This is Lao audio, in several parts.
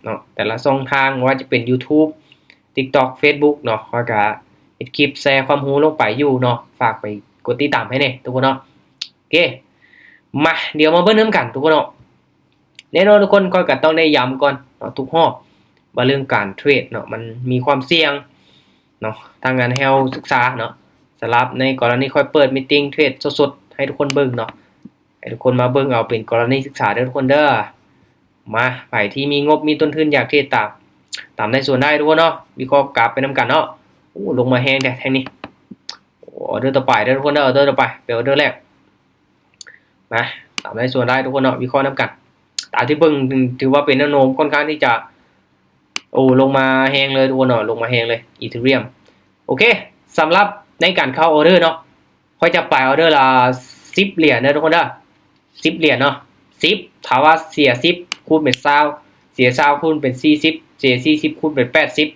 ເນາະ ແຕ່ລະຊ່ອງທາງ ບໍ່ວ່າຈະເປັນ YouTube TikTok Facebook ເນາະ ຂ້ອຍກະເຮັດຄລິບແຊຄວາມຮູ້ລົງໄປຢູ່ເນາະ ຝາກໄປກົດຕິດຕາມໃຫ້ແດ່ທຸກຄົນເນາະ. ໂອເຄ ມາ ດຽວມາເບິ່ງນຳກັນທຸກຄົນເນາະ. ແນ່ນອນທຸກຄົນ ຂ້ອຍກະຕ້ອງໄດ້ຢ້ຳກ່ອນເນາະ ທຸກຮອບ ວ່າເລື່ອງການເທຣດເນາະ ມັນມີຄວາມສ່ຽງເນາະ ທາງນັ້ນໃຫ້ເຮົາສຶກສາເນາະ. ສຳລັບໃນກໍລະນີຂ້ອຍເປີດມີຕິງເທຣດສົດໆໃຫ້ທຸກຄົນເບິ່ງເນາະ ໃຫ້ທຸກຄົນມາເບິ່ງເອົາເປັນກໍລະນີສຶກສາເດີທຸກຄົນເດີ. ມາ ໃຜທີ່ມີງົບມີຕົ້ນທຶນຢາກເທຣດຕາມ ຕາມໃດສ່ວນໃດທຸກຄົນເນາະ ວິເຄາະກຣາຟໄປນຳກັນເນາະ. ໂອ້ ລົງມາແຮງແທ້ແທ່ງນີ້. ໂອ້ ອໍເດີຕໍ່ໄປເດີທຸກຄົນເດີ ອໍເດີຕໍ່ໄປ ເປັນອໍເດີແລກ. ມາ ຕາມໃດສ່ວນໃດທຸກຄົນເນາະ ວິເຄາະນຳກັນ. ຕາມທີ່ເບິ່ງຖືວ່າເປັນແນວໂນ້ມຄ່ອນຂ້າງທີ່ຈະ ໂອ້ ລົງມາແຮງເລີຍທຸກຄົນເນາະ ລົງມາແຮງເລີຍ ອີເທີຣຽມ. ໂອເຄ ສຳລັບໃນການເຂົ້າອໍເດີເນາະ ຂ້ອຍຈະໄປອໍເດີລະສິບຫຼຽນເດີທຸກຄົນເດີ ສິບຫຼຽນເນາະ ສິບ ຖ້າວ່າເສຍສິບຄູນເປັນຊາວ ເສຍຊາວຄູນເປັນສີ່ສິບ ເສຍສີ່ສິບຄູນເປັນແປດສິບ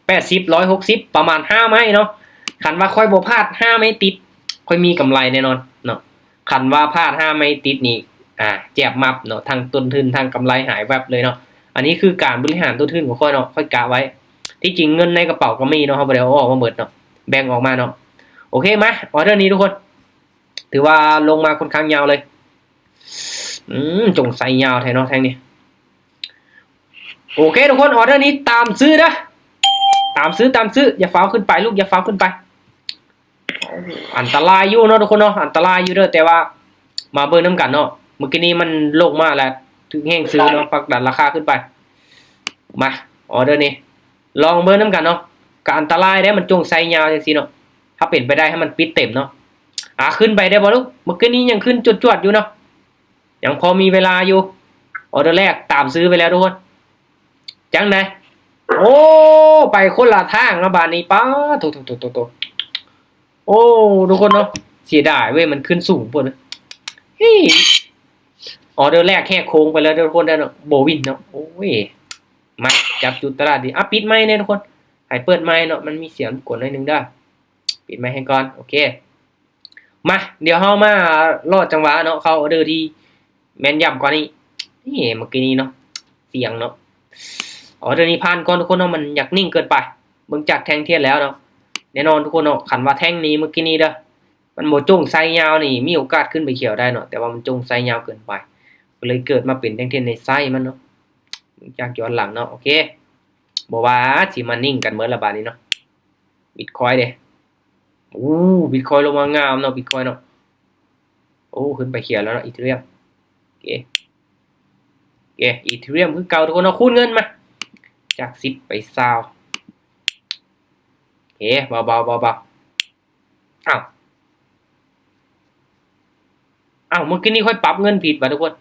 ແປດສິບ ຮ້ອຍຫົກສິບ ປະມານຫ້າໄມ້ເນາະ. ຄັນວ່າຂ້ອຍບໍ່ພາດຫ້າໄມ້ຕິດ ຂ້ອຍມີກຳໄລແນ່ນອນເນາະ. ຄັນວ່າພາດຫ້າໄມ້ຕິດນີ້ ອ່າ ແຈບມັບເນາະ ທັງຕົ້ນທຶນທັງກຳໄລຫາຍແວັບເລີຍເນາະ. ອັນນີ້ຄືການບໍລິຫານຕົ້ນທຶນຂອງຂ້ອຍເນາະ ຂ້ອຍກະໄວ້. ທີ່ຈິງເງິນໃນກະເປົາກະມີເນາະ ເຮົາບໍ່ໄດ້ເອົາອອກມາເບິດເນາະ ແບ່ງອອກມາເນາະ. ໂອເຄ ມາ ອໍເດີນີ້ທຸກຄົນ ຖືວ່າລົງມາຄ່ອນຂ້າງຍາວເລີຍ. ອືມ ຈົ່ງໃສ່ຍາວແທ້ເນາະແທ່ງນີ້. ໂອເຄທຸກຄົນ ອໍເດີນີ້ຕາມຊື້ເດີ ຕາມຊື້ ຕາມຊື້ ຢ່າຟ້າວຂຶ້ນໄປລູກ ຢ່າຟ້າວຂຶ້ນໄປ. ອັນຕະລາຍຢູ່ເນາະທຸກຄົນເນາະ ອັນຕະລາຍຢູ່ເດີ ແຕ່ວ່າມາເບິ່ງນຳກັນເນາະ. ມື້ກີ້ນີ້ມັນລົງມາແລ້ວ ຖືກແຮງຊື້ເນາະ ຜັກດັນລາຄາຂຶ້ນໄປ. ມາ ອໍເດີນີ້ ລອງເບິ່ງນຳກັນເນາະ. ກະອັນຕະລາຍເດ້ ມັນຈົ່ງໃສ່ຍາວຈັ່ງຊີ້ເນາະ. ຖ້າເປັນໄປໄດ້ໃຫ້ມັນປິດເຕັມເນາະ. ອາ ຂຶ້ນໄປໄດ້ບໍ່ລູກ? ມື້ກີ້ນີ້ຍັງຂຶ້ນຈວດໆຢູ່ເນາະ ຍັງພໍມີເວລາຢູ່. ອໍເດີແລກຕາມຊື້ໄປແລ້ວທຸກຄົນ. ຈັ່ງໃດ? ໂອ້ ໄປຄົນລະທາງລະບາດນີ້ ປາດໂທ້ໆໆໆ. ໂອ້ ທຸກຄົນເນາະ ເສຍດາຍເວີຍ ມັນຂຶ້ນສູງໂພດ. ເຮີ້ຍ ອໍເດີແລກແຫກໂຄ້ງໄປແລ້ວເດີທຸກຄົນເດີເນາະ ບໍ່ວິນເນາະ. ໂອ້ຍ ມາ ຈັບຈຸດຕະຫຼາດດີ. ອ່ະ ປິດໄມແດ່ທຸກຄົນ ໃຫ້ເປີດໄມເນາະ ມັນມີສຽງລົບກວນໜ້ອຍໜຶ່ງເດີ. ປິດໄມໃຫ້ກ່ອນ ໂອເຄ. ມາ ດຽວເຮົາມາລໍຈັງຫວະເນາະ ເຂົ້າອໍເດີທີ່ແມ່ນຢຳກວ່ານີ້. ນີ້ ເມື່ອກີ້ນີ້ເນາະ ສຽງເນາະ ອໍເດີນີ້ຜ່ານກ່ອນທຸກຄົນເນາະ ມັນຢາກນິ່ງເກີນໄປ. ເບິ່ງຈາກແທ່ງທຽນແລ້ວເນາະ ແນ່ນອນທຸກຄົນເນາະ ຄັນວ່າແທ່ງນີ້ເມື່ອກີ້ນີ້ເດີ ມັນບໍ່ຈົ່ງໃສ່ຍາວນີ້ ມີໂອກາດຂຶ້ນໄປຂຽວໄດ້ເນາະ ແຕ່ວ່າມັນຈົ່ງໃສ່ຍາວເກີນໄປ ກໍເລີຍເກີດມາເປັນແທ່ງທຽນໃນໄຊມັນເນາະ. ເບິ່ງຈາກຍ້ອນຫຼັງເນາະ ໂອເຄ ບໍ່ວ່າຊິມານິ່ງກັນເໝິດລະບາດນີ້ເນາະ. ບິດຄອຍເດ້ ໂອ້ ບິດຄອຍລົງມາງາມເນາະ ບິດຄອຍເນາະ. ໂອ້ ຂຶ້ນໄປຂຽວແລ້ວເນາະ ອີເທີຣຽມ. ໂອເຄ ໂອເຄ ອີເທີຣຽມຄືເກົ່າທຸກຄົນເນເນາະ ຄູນເງິນມາຈາກສິບໄປຊາວ. ໂອເຄ ເບົາໆໆໆ. ອ້າວ ອ້າວ ເມື່ອກີ້ນີ້ຂ້ອຍປັບເງິນຜິດຫວາທຸກຄົນ.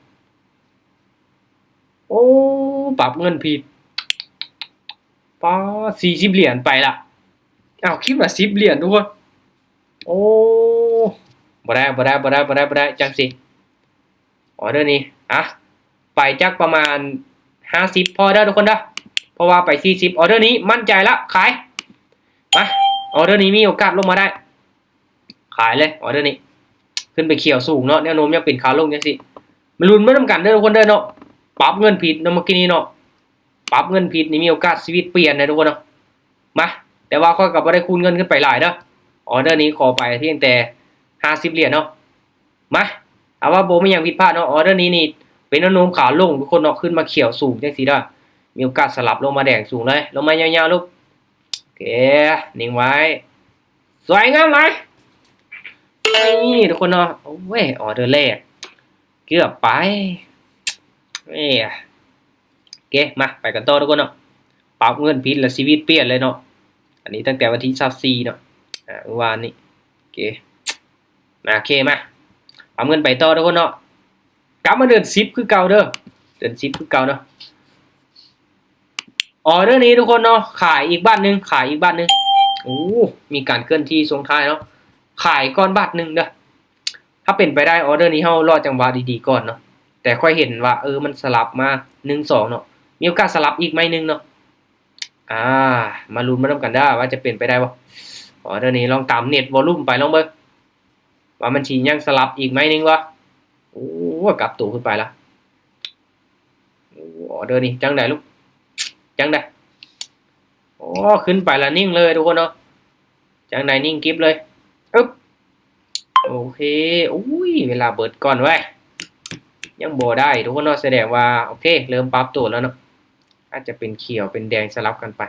ໂອ້ ປັບເງິນຜິດ ປາດ ສີ່ສິບຫຼຽນໄປລະ. ອ້າວ ຄິດວ່າສິບຫຼຽນທຸກຄົນ. ໂອ້ ບໍ່ໄດ້ ບໍ່ໄດ້ ບໍ່ໄດ້ ບໍ່ໄດ້ ບໍ່ໄດ້ ຈັ່ງຊີ້. ອໍເດີນີ້ ອ່ະ ໄປຈັກປະມານຫ້າສິບພໍເດີທຸກຄົນເດີ ເພາະວ່າໄປສີ່ສິບ. ອໍເດີນີ້ໝັ້ນໃຈລະ ຂາຍ. ມາ ອໍເດີນີ້ມີໂອກາດລົງມາໄດ້ ຂາຍເລີຍ ອໍເດີນີ້. ຂຶ້ນໄປຂຽວສູງເນາະ ແນວໂນ້ມຍັງເປັນຂາລົງຈັ່ງຊີ້. ມາລຸ້ນໄປນຳກັນເດີທຸກຄົນເດີເນາະ. ປັບເງິນຜິດເນາະ ເມື່ອກີ້ນີ້ເນາະ ປັບເງິນຜິດນີ້ມີໂອກາດຊີວິດປ່ຽນເດີທຸກຄົນເນາະ. ມາ ແຕ່ວ່າຂ້ອຍກໍບໍ່ໄດ້ຄູນເງິນຂຶ້ນໄປຫຼາຍເດີ. ອໍເດີນີ້ຂໍໄປພຽງແຕ່ຫ້າສິບຫຼຽນເນາະ. ມາ ເອົາວ່າບໍ່ມີຫຍັງຜິດພາດເນາະ. ອໍເດີນີ້ນີ້ເປັນແນວໂນ້ມຂາລົງທຸກຄົນເນາະ ຂຶ້ນມາຂຽວສູງຈັ່ງຊີ້ເດີ ມີໂອກາດສະຫຼັບລົງມາແດງສູງເລີຍ ລົງມາຍາວໆລູກ. ໂອເຄ ນິ່ງໄວ້ ສວຍງາມຫຼາຍ. ນີ້ທຸກຄົນເນາະ ໂອ້ຍ ອໍເດີແລກ ເກືອບໄປ. ເອີ ໂອເຄ ມາ ໄປກັນຕໍ່ທຸກຄົນເນາະ. ປັບເງິນຜິດແລ້ວຊີວິດປ່ຽນເລີຍເນາະ. ອັນນີ້ຕັ້ງແຕ່ວັນທີຊາວສີ່ເນາະ ອ່າ ມື້ວານນີ້. ໂອເຄ ມາ ໂອເຄ ມາ ປັບເງິນໄປຕໍ່ທຸກຄົນເນາະ. ກັບມາເດືອນສິບຄືເກົ່າເດີ ເດືອນສິບຄືເກົ່າເນາະ. ອໍເດີນີ້ທຸກຄົນເນາະ ຂາຍອີກບາດໜຶ່ງ ຂາຍອີກບາດໜຶ່ງ. ໂອ້ ມີການເຄື່ອນທີ່ຊ່ວງທ້າຍເນາະ ຂາຍກ່ອນບາດໜຶ່ງເດີ. ຖ້າເປັນໄປໄດ້ ອໍເດີນີ້ເຮົາລໍຈັງຫວະດີໆກ່ອນເນາະ ແຕ່ຂ້ອຍເຫັນວ່າ ເອີ ມັນສະຫຼັບມາໜຶ່ງສອງເນາະ ມີໂອກາດສະຫຼັບອີກໄມ້ໜຶ່ງເນາະ. ອ່າ ມາລຸ້ນມານຳກັນເດີ ວ່າຈະເປັນໄປໄດ້ບໍ່. ອໍເດີນີ້ລອງຕາມເນັດວໍລຸ່ມໄປລອງເບິ່ງ ວ່າມັນຊິຍັງສະຫຼັບອີກໄມ້ໜຶ່ງບໍ່. ໂອ້ ກັບໂຕຂຶ້ນໄປລະ. ອໍເດີນີ້ຈັ່ງໃດລູກ ຈັ່ງໃດ? ໂອ້ ຂຶ້ນໄປລະນິ່ງເລີຍທຸກຄົນເນາະ. ຈັ່ງໃດ? ນິ່ງກິບເລີຍ. ອຶບ ໂອເຄ. ໂອ້ຍ ເວລາເບິດກ່ອນເວີ້ຍ. ຍັງບໍ່ໄດ້ທຸກຄົນເນາະ. ສະແດງວ່າ ໂອເຄ ເລີ່ມປັບໂຕແລ້ວເນາະ. ອາດຈະເປັນຂຽວເປັນແດງສະຫຼັບກັນໄປ.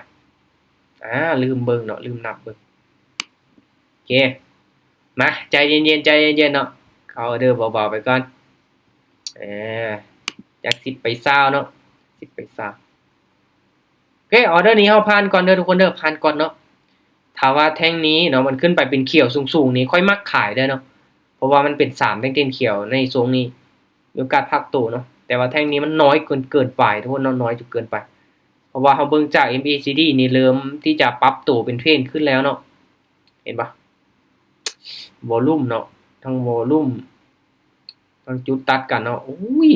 ອາ ລືມເບິ່ງເນາະ ລືມນັບເບິ່ງ. ໂອເຄ ມາ ໃຈເຢັນໆ ໃຈເຢັນໆເນາະ. ເຂົ້າອໍເດີເບົາໆໄປກ່ອນ. ເອີ ຈາກສິບໄປຊາວເນາະ ສິບໄປຊາວ. ໂອເຄ ອໍເດີນີ້ເຮົາຜ່ານກ່ອນເດີທຸກຄົນເດີ ຜ່ານກ່ອນເນາະ. ຖ້າວ່າແທ່ງນີ້ເນາະ ມັນຂຶ້ນໄປເປັນຂຽວສູງໆນີ້ ຂ້ອຍມັກຂາຍເດີເນາະ ເພາະວ່າມັນເປັນສາມແທ່ງຂຽວໃນຊ່ວງນີ້ ມີໂອກາດພັກໂຕເນາະ. ແຕ່ວ່າແທ່ງນີ້ມັນນ້ອຍເກີນ ເກີນໄປທຸກຄົນເນາະ ນ້ອຍຈົນເກີນໄປ. ເພາະວ່າເຮົາເບິ່ງຈາກ ເອັມເອຊີດີ ນີ້ເລີ່ມທີ່ຈະປັບໂຕເປັນເທຣນຂຶ້ນແລ້ວເນາະ. ເຫັນບໍ່? ວໍລຸ່ມເນາະ ທັງວໍລຸ່ມ ທັງຈຸດຕັດກັນເນາະ. ໂອ້ຍ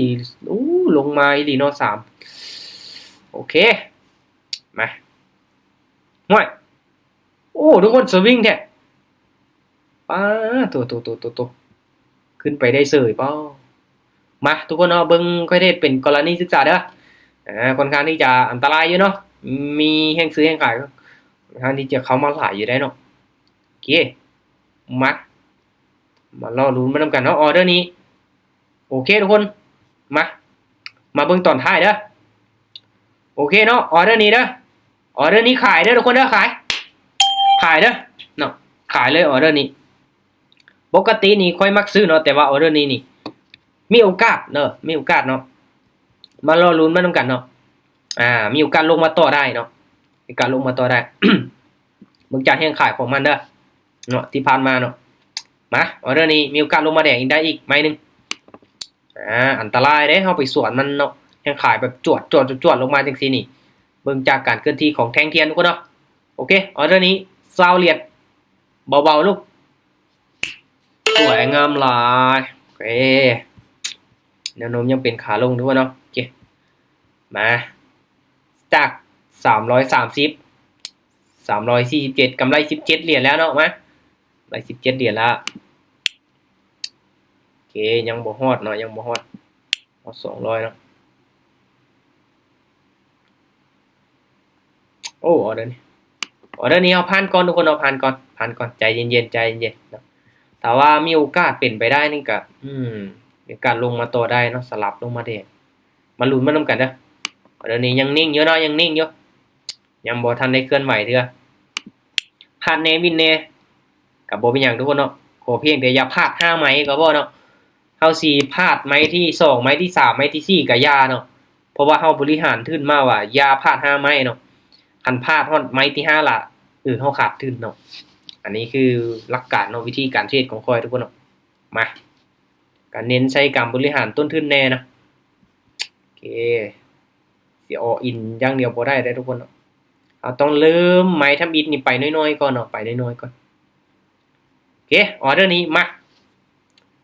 ໂອ້ ລົງມາອີ່ຫຼີເນາະ ສາມ. ໂອເຄ ມາ ຫ້ວຍ ໂອ້ ທຸກຄົນ ສະວິງແທ້ ປາໂຕ ໂຕ ໂຕ ໂຕ ໂຕ ຂຶ້ນໄປໄດ້ເສີຍ ປາ. ມາ ທຸກຄົນເນາະ ເບິ່ງຂ້ອຍເຮັດເປັນກໍລະນີສຶກສາເດີ. ອາ ຂ້ອນຂ້າງທີ່ຈະອັນຕະລາຍຢູ່ເນາະ ມີແຮງຊື້ແຮງຂາຍ ຂ້ອນຂ້າງທີ່ຈະເຂົ້າມາຫຼາຍຢູ່ໄດ໋ເນາະ. ໂອເຄ ມາ ມາລໍລຸ້ນໄປນຳກັນເນາະ ອໍເດີນີ້. ໂອເຄທຸກຄົນ ມາ ມາເບິ່ງຕອນທ້າຍເດີ. ໂອເຄເນາະ ອໍເດີນີ້ເດີ ອໍເດີນີ້ຂາຍເດີທຸກຄົນເດີ ຂາຍ ຂາຍເດີເນາະ ຂາຍເລີຍ ອໍເດີນີ້. ປົກກະຕິນີ້ຂ້ອຍມັກຊື້ເນາະ ແຕ່ວ່າອໍເດີນີ້ນີ້ ມີໂອກາດເນາະ ມີໂອກາດເນາະ. ມາລໍລຸ້ນໄປນຳກັນເນາະ. ອາ ມີໂອກາດລົງມາຕໍ່ໄດ້ເນາະ ມີໂອກາດລົງມາຕໍ່ໄດ້. ເບິ່ງຈາກແຮງຂາຍຂອງມັນເດີເນາະ ທີ່ຜ່ານມາເນາະ. ມາ ອໍເດີນີ້ມີໂອກາດລົງມາແດງອີກ ໄດ້ອີກໄມ້ໜຶ່ງ. ອາ ອັນຕະລາຍເດ້ ເຮົາໄປສວນມັນເນາະ ແຮງຂາຍແບບຈວດໆໆໆລົງມາຈັ່ງຊີ້ນີ້. ເບິ່ງຈາກການເຄື່ອນທີ່ຂອງແທ່ງທຽນທຸກຄົນເນາະ. ໂອເຄ ອໍເດີນີ້ຊາວຫຼຽນ ເບົາໆລູກ ສວຍງາມຫຼາຍ. ໂອເຄ ແນວໂນ້ມຍັງເປັນຂາລົງທຸກຄົນເນາະ. ໂອເຄ ມາ ຈາກສາມຮ້ອຍສາມສິບ ສາມຮ້ອຍສີ່ສິບເຈັດ ກຳໄລສິບເຈັດຫຼຽນແລ້ວເນາະ. ມາ ໄດ້ສິບເຈັດຫຼຽນລະ. ໂອເຄ ຍັງບໍ່ຮອດເນາະ ຍັງບໍ່ຮອດ ຮອດສອງຮ້ອຍເນາະ. ໂອ້ ອໍເດີນີ້ ອໍເດີນີ້ເຮົາຜ່ານກ່ອນທຸກຄົນເນາະ ຜ່ານກ່ອນ ຜ່ານກ່ອນ ໃຈເຢັນໆ ໃຈເຢັນໆເນາະ. ຖ້າວ່າມີໂອກາດເປັນໄປໄດ້ນີ້ກະ ອືມ ມີໂອກາດລົງມາຕໍ່ໄດ້ເນາະ ສະຫຼັບລົງມາແດງ. ມາລຸ້ນມານຳກັນເດີ. ອໍເດີນີ້ຍັງນິ່ງຢູ່ເນາະ ຍັງນິ່ງຢູ່ ຍັງບໍ່ທັນໄດ້ເຄື່ອນໄຫວເທື່ອ. ພາດແດ່ວິນແດ່ ກະບໍ່ເປັນຫຍັງທຸກຄົນເນາະ ຂໍພຽງແຕ່ຢ່າພາດຫ້າໄມ້ກໍພໍເນາະ. ເຮົາຊິພາດໄມ້ທີສອງ ໄມ້ທີສາມ ໄມ້ທີສີ່ກະຢ່າເນາະ ເພາະວ່າເຮົາບໍລິຫານທຶນມາວ່າຢ່າພາດຫ້າໄມ້ເນາະ. ຄັນພາດຮອດໄມ້ທີຫ້າລະ ເອີ ເຮົາຂາດທຶນເນາະ. ອັນນີ້ຄືຫຼັກການເນາະ ວິທີການເທຣດຂອງຂ້ອຍທຸກຄົນເນາະ. ມາ ກະເນັ້ນໃສ່ການບໍລິຫານຕົ້ນທຶນແດ່ນະ. ໂອເຄ ຊິ all in ຢ່າງດຽວບໍ່ໄດ້ເດ້ທຸກຄົນເນາະ. ເຮົາຕ້ອງເລີ່ມໄມ້ທຳອິດນີ້ໄປໜ້ອຍໆກ່ອນເນາະ ໄປໜ້ອຍໆກ່ອນ. ໂອເຄ ອໍເດີນີ້ມາ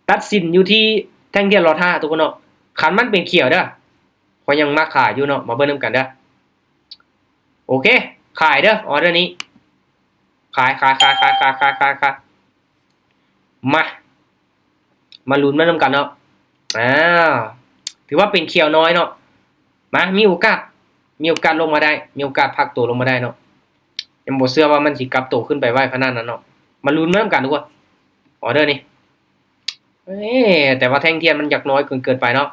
ຕັດສິນຢູ່ທີ່ແທ່ງທຽນລໍຖ້າທຸກຄົນເນາະ. ຄັນມັນເປັນຂຽວເດີ ຂ້ອຍຍັງມັກຂາຍຢູ່ເນາະ ມາເບິ່ງນຳກັນເດີ. ໂອເຄ ຂາຍເດີ ອໍເດີນີ້ ຂາຍ ຂາຍ ຂາຍ ຂາຍ ມາ ມາລຸ້ນມານຳກັນເນາະ. ອາ ຖືວ່າເປັນຂຽວນ້ອຍເນາະ. ມາ ມີໂອກາດ ມີໂອກາດລົງມາໄດ້ ມີໂອກາດພັກໂຕລົງມາໄດ້ເນາະ. ຍັງບໍ່ເຊື່ອວ່າມັນຊິກັບໂຕຂຶ້ນໄປໄວຂະໜາດນັ້ນເນາະ. ມາລຸ້ນມານຳກັນທຸກຄົນ ອໍເດີນີ້. ເອີ ແຕ່ວ່າແທ່ງທຽນມັນຢາກນ້ອຍເກີນ ເກີນໄປເນາະ.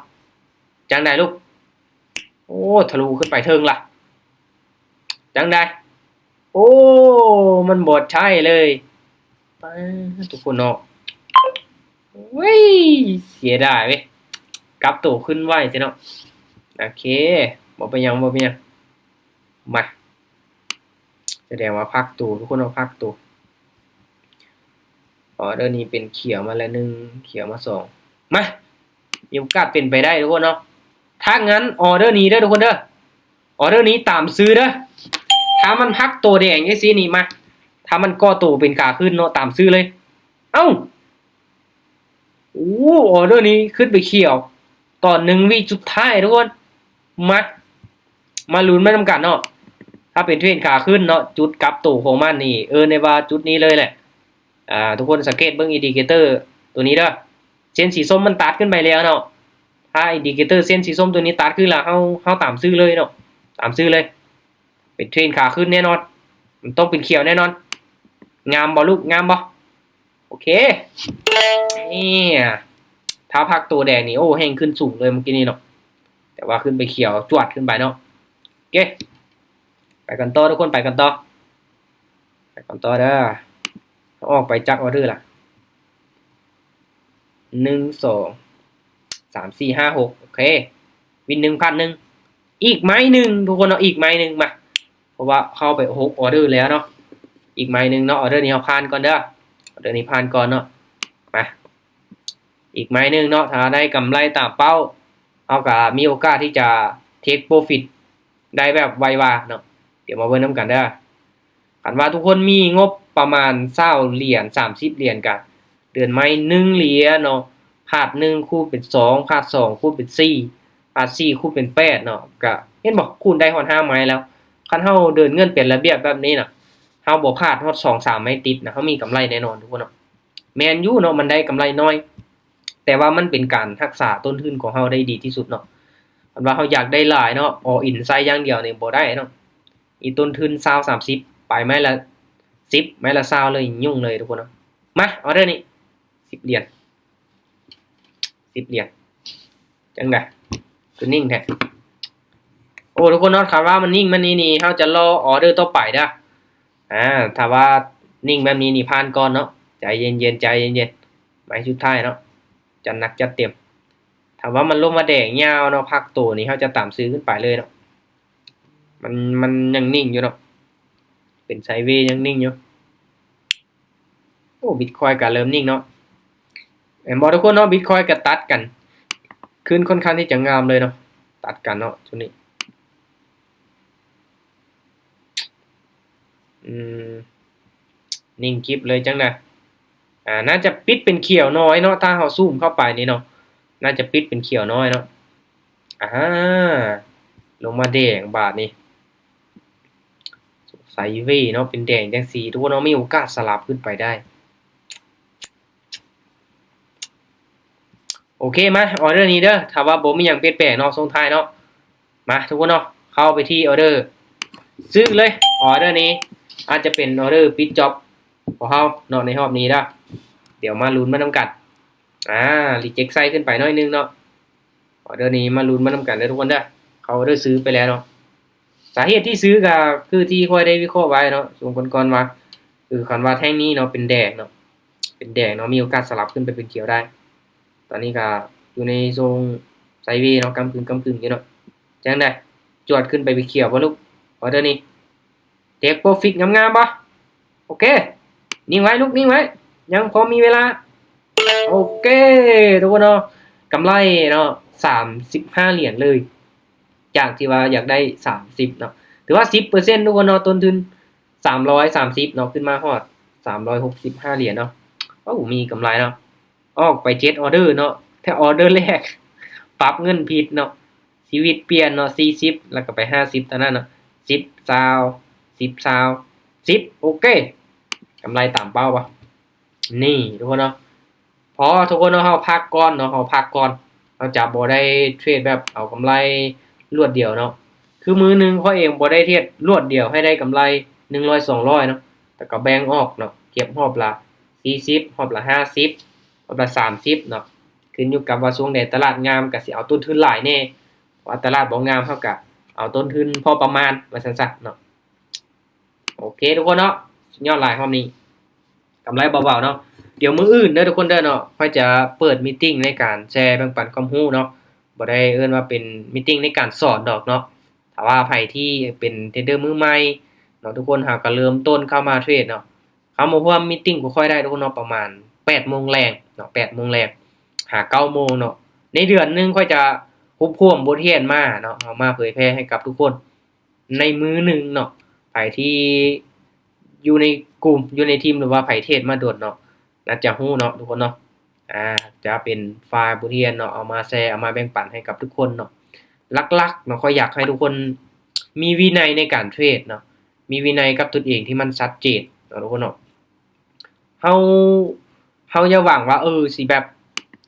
ຈັ່ງໃດລູກ? ໂອ້ ທະລຸຂຶ້ນໄປເທິງລະ. ຈັ່ງໃດ? ໂອ້ ມັນບໍ່ໃຊ້ເລີຍ ປາ ທຸກຄົນເນາະ. ໂອ້ຍ ເສຍດາຍເວີ້ຍ ກັບໂຕຂຶ້ນໄວແທ້ເນາະ. ໂອເຄ ບໍ່ເປັນຫຍັງ ບໍ່ເປັນຫຍັງ. ມາ ສະແດງວ່າພັກໂຕ ທຸກຄົນເນາະ ພັກໂຕ. ອໍເດີນີ້ເປັນຂຽວມາແລ້ວໜຶ່ງ ຂຽວມາສອງ. ມາ ມີໂອກາດເປັນໄປໄດ້ທຸກຄົນເນາະ. ຖ້າຊັ້ນອໍເດີນີ້ເດີທຸກຄົນເດີ ອໍເດີນີ້ຕາມຊື້ເດີ. ຖ້າມັນພັກໂຕແດງຈັ່ງຊີ້ນີ້ ມາ ຖ້າມັນກໍ່ໂຕເປັນຂາຂຶ້ນເນາະ ຕາມຊື້ເລີຍ. ເອົ້າ ໂອ້ ອໍເດີນີ້ຂຶ້ນໄປຂຽວ ຕອນໜຶ່ງວິສຸດທ້າຍທຸກຄົນ. ມາ ມາລຸ້ນໄປນຳກັນເນາະ. ຖ້າເປັນເທຣນຂາຂຶ້ນເນາະ ຈຸດກັບໂຕຂອງມັນນີ້ ເອີ້ນໄດ້ວ່າຈຸດນີ້ເລີຍແຫຼະ. ອ່າ ທຸກຄົນສັງເກດເບິ່ງອິນດິເຄເຕີໂຕນີ້ເດີ ເສັ້ນສີສົ້ມມັນຕັດຂຶ້ນໄປແລ້ວເນາະ. ຖ້າອິນດິເຄເຕີເສັ້ນສີສົ້ມໂຕນີ້ຕັດຂຶ້ນລະ ເຮົາ ເຮົາຕາມຊື້ເລີຍເນາະ ຕາມຊື້ເລີຍ. ເປັນເທຣນຂາຂຶ້ນແນ່ນອນ ມັນຕ້ອງເປັນຂຽວແນ່ນອນ. ງາມບໍ່ລູກ ງາມບໍ່? ໂອເຄ ນີ້ ຖ້າພັກໂຕແດງນີ້ ໂອ້ ແຮ່ງຂຶ້ນສູງເລີຍມື້ກີ້ນີ້ເນາະ ແຕ່ວ່າຂຶ້ນໄປຂຽວຈວດຂຶ້ນໄປເນາະ. ໂອເຄ ໄປກັນຕໍ່ທຸກຄົນ ໄປກັນຕໍ່ ໄປກັນຕໍ່ເດີ. ອອກໄປຈັກອໍເດີລະ? ໜຶ່ງ ສອງ ສາມ ສີ່ ຫ້າ ຫົກ ໂອເຄ ວິນໜຶ່ງ ພາດໜຶ່ງ ອີກໄມ້ໜຶ່ງທຸກຄົນເນາະ ອີກໄມ້ໜຶ່ງ ມາ ເພາະວ່າເຂົ້າໄປຫົກອໍເດີແລ້ວເນາະ ອີກໄມ້ໜຶ່ງເນາະ. ອໍເດີນີ້ເຮົາຜ່ານກ່ອນເດີ ອໍເດີນີ້ຜ່ານກ່ອນເນາະ. ມາ ອີກໄມ້ໜຶ່ງເນາະ ຖ້າໄດ້ກຳໄລຕາມເປົ້າ ເຮົາກໍມີໂອກາດທີ່ຈະເທກໂປຣຟິດໄດ້ແບບໄວວາເນາະ. ດຽວມາເບິ່ງນຳກັນເດີ. ຄັນວ່າທຸກຄົນມີງົບປະມານຊາວຫຼຽນ ສາມສິບຫຼຽນ ກະເດືອນໄມ້ໜຶ່ງຫຼຽນເນາະ ພາດໜຶ່ງຄູນເປັນສອງ ພາດສອງຄູນເປັນສີ່ ພາດສີ່ຄູນເປັນແປດເນາະ ກະເຫັນບໍ່ ຄູນໄດ້ຮອດຫ້າໄມ້ແລ້ວ. ຄັນເຮົາເດີນເງິນເປັນລະບຽບແບບນີ້ນະ ເຮົາບໍ່ພາດຮອດສອງສາມໄມ້ຕິດນະ ເຮົາມີກຳໄລແນ່ນອນທຸກຄົນເນາະ. ແມ່ນຢູ່ເນາະ ມັນໄດ້ກຳໄລໜ້ອຍ ແຕ່ວ່າມັນເປັນການຮັກສາຕົ້ນທຶນຂອງເຮົາໄດ້ດີທີ່ສຸດເນາະ. ຄັນວ່າເຮົາຢາກໄດ້ຫຼາຍເນາະ ອອນອິນໃສ່ຢ່າງດຽວນີ້ບໍ່ໄດ້ເນາະ ມີຕົ້ນທຶນຊາວ ສາມສິບ ໄປໄມ້ລະສິບ ໄມ້ລະຊາວເລີຍ ຫຍຸ້ງເລີຍທຸກຄົນເນາະ. ມາ ອໍເດີນີ້ ສິບຫຼຽນ ສິບຫຼຽນ ຈັ່ງໃດ ຄືນິ່ງແທ້. ໂອ້ ທຸກຄົນເນາະ ຄັນວ່າມັນນິ່ງມານີ້ນີ້ ເຮົາຈະລໍອໍເດີຕໍ່ໄປເດີ. ອາ ຖ້າວ່ານິ່ງແບບນີ້ນີ້ ຜ່ານກ່ອນເນາະ ໃຈເຢັນໆ ໃຈເຢັນໆ ໄມ້ສຸດທ້າຍເນາະ ຈັດໜັກຈັດເຕັມ. ຖ້າວ່າມັນລົງມາແດງຍາວເນາະ ພັກໂຕນີ້ ເຮົາຈະຕາມຊື້ຂຶ້ນໄປເລີຍເນາະ. ມັນ ມັນຍັງນິ່ງຢູ່ເນາະ ເປັນໄຊເວ ຍັງນິ່ງຢູ່. ໂອ້ ບິດຄອຍກໍເລີ່ມນິ່ງເນາະ ແມ່ນບໍ່ທຸກຄົນເນາະ? ບິດຄອຍກໍຕັດກັນ ຂຶ້ນຄ່ອນຂ້າງທີ່ຈະງາມເລີຍເນາະ ຕັດກັນເນາະ ຈຸດນີ້. ອືມ ນິ່ງກິບເລີຍ ຈັ່ງໃດ? ອາ ໜ້າຈະປິດເປັນຂຽວໜ້ອຍເນາະ ຖ້າເຮົາຊູມເຂົ້າໄປນີ້ເນາະ ໜ້າຈະປິດເປັນຂຽວໜ້ອຍເນາະ. ອາ ລົງມາແດງບາດນີ້ ໄຊເວເນາະ ເປັນແດງຈັ່ງຊີ້ ທຸກຄົນເນາະ ມີໂອກາດສະຫຼັບຂຶ້ນໄປໄດ້. ໂອເຄ ມາ ອໍເດີນີ້ເດີ ຖ້າວ່າບໍ່ມີຫຍັງປ່ຽນແປງເນາະ ສົ່ງທ້າຍເນາະ. ມາ ທຸກຄົນເນາະ ເຂົ້າໄປທີ່ອໍເດີຊື້ເລີຍ. ອໍເດີນີ້ອາດຈະເປັນອໍເດີປິດຈອບຂອງເຮົາເນາະ ໃນຮອບນີ້ເດີ. ດຽວມາລຸ້ນມານຳກັນ. ອາ ຣີເຈັກໃສ່ຂຶ້ນໄປໜ້ອຍໜຶ່ງເນາະ. ອໍເດີນີ້ມາລຸ້ນມານຳກັນເດີທຸກຄົນເດີ. ເຂົ້າອໍເດີຊື້ໄປແລ້ວເນາະ. ສາເຫດທີ່ຊື້ກໍຄືທີ່ຂ້ອຍໄດ້ວິເຄາະໄວ້ເນາະ ຊ່ວງກ່ອນໆວ່າ ຄືຄັນວ່າແທ່ງນີ້ເນາະ ເປັນແດງເນາະ ເປັນແດງເນາະ ມີໂອກາດສະຫຼັບຂຶ້ນໄປເປັນຂຽວໄດ້. ຕອນນີ້ກໍຢູ່ໃນຊົງໄຊເວເນາະ ກຳກຶ່ງໆຢູ່ເນາະ. ຈັ່ງໃດ? ຈວດຂຶ້ນໄປເປັນຂຽວບໍ່ລູກ? ອໍເດີນີ້ ເທກໂປຣຟິດງາມໆບໍ່? ໂອເຄ ນິ່ງໄວ້ລູກ ນິ່ງໄວ້ ຍັງພໍມີເວລາ. ໂອເຄ ທຸກຄົນເນາະ ກຳໄລເນາະ ສາມສິບຫ້າຫຼຽນເລີຍ ຈາກທີ່ວ່າຢາກໄດ້ສາມສິບເນາະ ຖືວ່າສິບເປີເຊັນ ທຸກຄົນເນາະ. ຕົ້ນທຶນສາມຮ້ອຍສາມສິບເນາະ ຂຶ້ນມາຮອດສາມຮ້ອຍຫົກສິບຫ້າຫຼຽນເນາະ. ໂອ້ ມີກຳໄລເນາະ ອອກໄປເຈັດອໍເດີເນາະ ແຕ່ອໍເດີແລກປັບເງິນຜິດເນາະ ຊີວິດປ່ຽນເນາະ. ສີ່ສິບ ແລ້ວກໍໄປຫ້າສິບເທົ່ານັ້ນເນາະ ສິບ ຊາວ ສິບ ຊາວ ສິບ ໂອເຄ ກຳໄລຕາມເປົ້າບໍ່? ນີ້ທຸກຄົນເນາະ ພໍທຸກຄົນເນາະ ເຮົາພັກກ່ອນເນາະ ເຮົາພັກກ່ອນ ເຮົາຈະບໍ່ໄດ້ເທຣດແບບເອົາກຳໄລລວດດຽວເນາະ. ຄືມື້ໜຶ່ງຂ້ອຍເອງບໍ່ໄດ້ເທຣດລວດດຽວໃຫ້ໄດ້ກຳໄລໜຶ່ງຮ້ອຍສອງຮ້ອຍເນາະ ແຕ່ກໍແບ່ງອອກເນາະ ເກັບຮອບລະສີ່ສິບ ຮອບລະຫ້າສິບ ຮອບລະສາມສິບເນາະ ຂຶ້ນຢູ່ກັບວ່າຊ່ວງໃດຕະຫຼາດງາມກໍຊິເອົາຕົ້ນທຶນຫຼາຍແດ່ ວ່າຕະຫຼາດບໍ່ງາມ ເຮົາກະເອົາຕົ້ນທຶນພໍປະມານ ວ່າຊັ້ນຊະເນາະ. ໂອເຄ ທຸກຄົນເນາະ ສຸດຍອດຫຼາຍຮອບນີ້ ກຳໄລເບົາໆເນາະ. ດຽວມື້ອື່ນເດີທຸກຄົນເດີເນາະ ຂ້ອຍຈະເປີດມີຕິງໃນການແຊແບ່ງປັນຄວາມຮູ້ເນາະ ບໍ່ໄດ້ເອີ້ນວ່າເປັນມີຕິງໃນການສອນດອກເນາະ. ຖ້າວ່າໃຜທີ່ເປັນເທຣດເດີມືໃໝ່ເນາະ ທຸກຄົນ ຫາກະເລີ່ມຕົ້ນເຂົ້າມາເທຣດເນາະ ເຂົ້າມາຮ່ວມມີຕິງກັບຂ້ອຍໄດ້ທຸກຄົນເນາະ ປະມານແປດໂມງແລງເນາະ ແປດໂມງແລງຫາເກົ້າໂມງເນາະ. ໃນເດືອນໜຶ່ງຂ້ອຍຈະຮວບຮວມບົດຮຽນມາເນາະ ເອົາມາເຜີຍແຜ່ໃຫ້ກັບທຸກຄົນໃນມື້ໜຶ່ງເນາະ. ໃຜທີ່ຢູ່ໃນກຸ່ມ ຢູ່ໃນທີມ ຫຼືວ່າໃຜເທຣດມາດົນເນາະ ໜ້າຈະຮູ້ເນາະທຸກຄົນເນາະ. ອາ ຈະເປັນໄຟລ໌ບົດຮຽນເນາະ ເອົາມາແຊ ເອົາມາແບ່ງປັນໃຫ້ກັບທຸກຄົນເນາະ. ຫຼັກໆເນາະ ຂ້ອຍຢາກໃຫ້ທຸກຄົນມີວິໄນໃນການເທຣດເນາະ ມີວິໄນກັບຕົນເອງທີ່ມັນຊັດເຈນເນາະທຸກຄົນເນາະ. ເຮົາ ເຮົາຢ່າຫວັງວ່າ ເອີ ຊິແບບ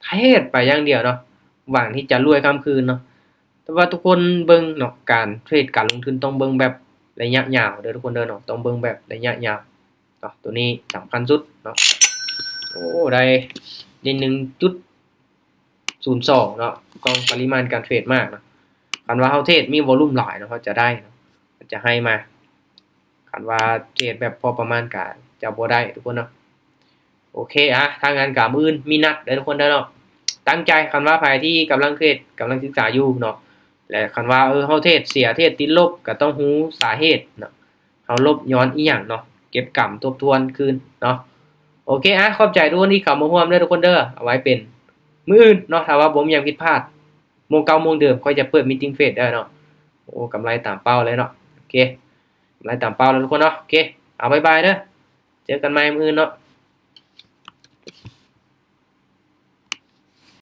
ເທຣດໄປຢ່າງດຽວເນາະ ຫວັງທີ່ຈະລວຍຂ້າມຄືນເນາະ. ແຕ່ວ່າທຸກຄົນເບິ່ງເນາະ ການເທຣດ ການລົງທຶນຕ້ອງເບິ່ງແບບ ໄລຍະຍາວເດີທຸກຄົນເດີເນາະ ຕ້ອງເບິ່ງແບບໄລຍະຍາວເນາະ ໂຕນີ້ສຳຄັນສຸດເນາະ ໂອ້ ໄດ້ ໄດ້ໜຶ່ງຈຸດສູນສອງເນາະ ຂອງປະລິມານການເທຣດມາກເນາະ ຄັນວ່າເຮົາເທຣດມີວອລຸມຫຼາຍເນາະ ເຮົາຈະໄດ້ເນາະ ມັນຈະໃຫ້ມາ ຄັນວ່າເທຣດແບບພໍປະມານກະຈະບໍ່ໄດ້ທຸກຄົນເນາະ ໂອເຄ ອະ ຖ້າງນັ້ນກະມື້ອື່ນມີນັດເດີທຸກຄົນເດີເນາະ ຕັ້ງໃຈ ຄັນວ່າໃຜທີ່ກຳລັງເທຣດ ກຳລັງສຶກສາຢູ່ເນາະ ແລະ ຄັນວ່າ ເອີ ເຮົາເທຣດເສຍ ເທຣດຕິດລົບ ກະຕ້ອງຮູ້ສາເຫດເນາະ ເຮົາລົບຍ້ອນອີ່ຫຍັງເນາະ ເກັບກຳທົບທວນຄືນເນາະ ໂອເຄ ອະ ຂອບໃຈທຸກຄົນທີ່ເຂົ້າມາຮ່ວມເດີທຸກຄົນເດີ ເອົາໄວ້ເປັນມື້ອື່ນເນາະ ຖ້າວ່າບໍ່ມີຫຍັງຜິດພາດ ໂມງເກົ່າໂມງເດີມ ຂ້ອຍຈະເປີດມີດຕິງເທຣດເດີເນາະ ໂອ້ ກຳໄລຕາມເປົ້າເລີຍເນາະ ໂອເຄ ກຳໄລຕາມເປົ້າແລ້ວທຸກຄົນເນາະ ໂອເຄ ເອົາ ບາຍບາຍເດີ ເຈີກັນໃໝ່ມື້ອື່ນເນາະ.